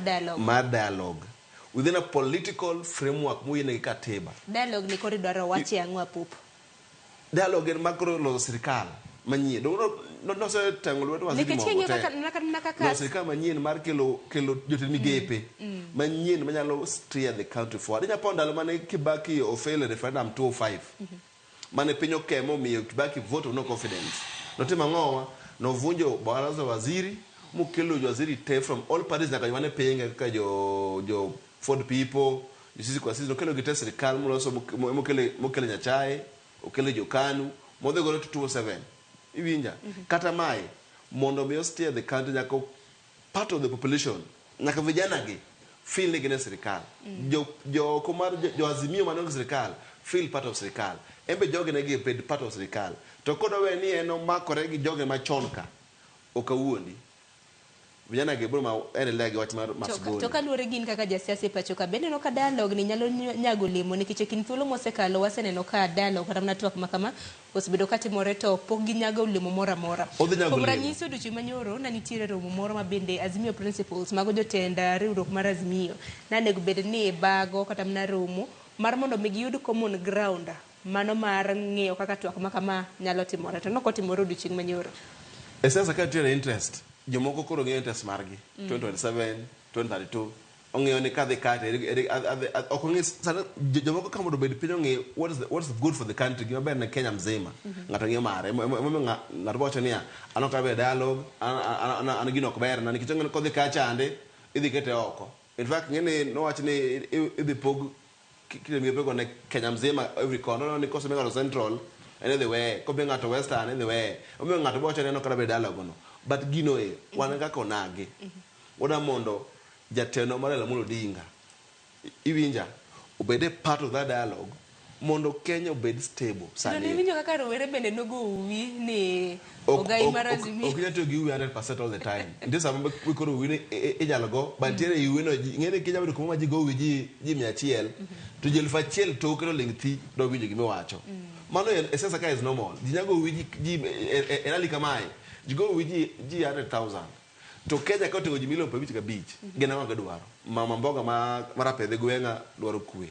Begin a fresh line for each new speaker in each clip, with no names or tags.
Dialogue.
Mar dialogue within a political framework moyiene gi katiba.
Dialogue ni koro idwaro wache ang'o, apup?
Dialogue en mar koro loso sirikal manyien. Noseteng'o lwedo waziri
Nikech
moko
king'iyo
te.
kaka
Loso sirikal manyien mar kelo jotend migepe manyien manyalo steer the country forward. Inyalo paro ndalo mane Kibaki ofail e referendum 2005, mane piny okemo omiyo Kibaki vote of no confidence. Notimo ang'owa? Novunjo baraza waziri, mokelo waziri te from all parties, nyaka joma ne pinge kaka jo Ford People, jo Sisi kwa Sisi, nokelo gi te sirikal moloso, mokele Nyachae, okele jo KANU, modhi godo to 2007. Iwinja? Kata mae, mondo mi steer the country, nyaka part of the population, nyaka vijana gi feel ni gin e sirikal. Jo oko mar jo Azimio mane onge sirikal feel part of sirikal. En be jogi ne gi bed part of sirikal. To kodwa ni en omakore gi joge machon ka, ok awuondi. Vijana gi biro ma endelea gi wach mar Masgoni.
To kaluwore gin kaka jasiasa e pacho ka, bende neno ka dialogue ni nyalo nyago olemo? Nikech e kind thuolo mosekalo waseneno ka dialogue kata mana twak ma kama osebedo katimore to pok ginyago olemo moro amora.
Odhi nyago
Kuom
olemo.
ranyisi, odiochieng' manyoro ne nitiere romo moro ma bende Azimio Principals, mago jotend riwruok mar Azimio, nanego bed ni bago kata mana romo mar mondo mi giyud common ground mano mar ng'iyo kaka twak ma kama nyalo timore, to nokotimore odiochieng' manyoro.
E siasa ka nitiere interest, jomoko koro ng'iyo interest margi. 2027, 2032, ong'iyo ni kadhi ka to ok ong'i sani jomoko ka mondo obed piny ong'i what's good for the country, gima ber ne Kenya mzima. Ng'ato ng'iyo mare. Emomiyo ng'ato wacho niya, an ok aber dialogue, an gino ok berna, nikech ong'eyo ni kodhi kacha ande, idhi kete oko. In fact, ng'e ni nowach ni idhi pog kite migepe go ne Kenya mzima, every corner. Oneno ni kosemi ng'ato Central, en idhi weye. Komi ng'ato Western, idhi weye. Omiyo ng'ato bo wacho ni en ok adwa dialogue no. But gino e, wan kaka onagi, wadwa mondo jatendwa mar Raila Amolo Odinga, iwinja, obed e part of that dialogue mondo Kenya obed stable
To
sani.
niwinjo kaka rowere bende nogo uwi ni
Ok
ogai mar
ok
Azimio.
Ok inyal tiyo gi uwi 100% all the time. Nitie sama ma koro uwi ni inyalo go, but nitiere uwi no, ing'e ni kinya bedo kumoro ma ji go uwi ji 100, to ji 1000 toke to ling' thi dwa winjo gimiwacho. Mano e siasa ka is normal. Ji nyalo go uwi ji e rally kamae, ji go uwi ji 100,000. To Kenya ka oting'o ji milion 55, gin ang'o gidwaro? Mama mboga ma marapedhe gweng'a dwaro kwe.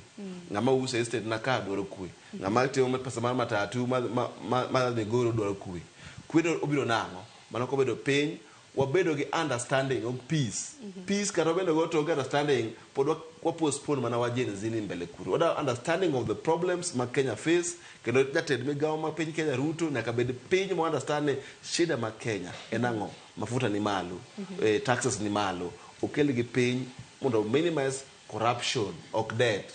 Ng'ama uso e estate na ka dwaro kwe. Ng'ama timo pesa mar matatu ma Migori dwaro kwe. Kwe no obiro nang'o? Mano kobedo piny, wabedo gi understanding of peace. Peace kata wabedo go to onge understanding, pod wa postpone mana wa Gen Z ni mbele kuro. Wadwa understanding of the problems ma Kenya face, kendo jatend migawo ma piny Kenya Ruto nyaka bed piny mo understand ni shida ma Kenya en ang'o. Mafuta ni malo, taxes ni malo. Okel gi piny mondo minimize corruption, ok debt.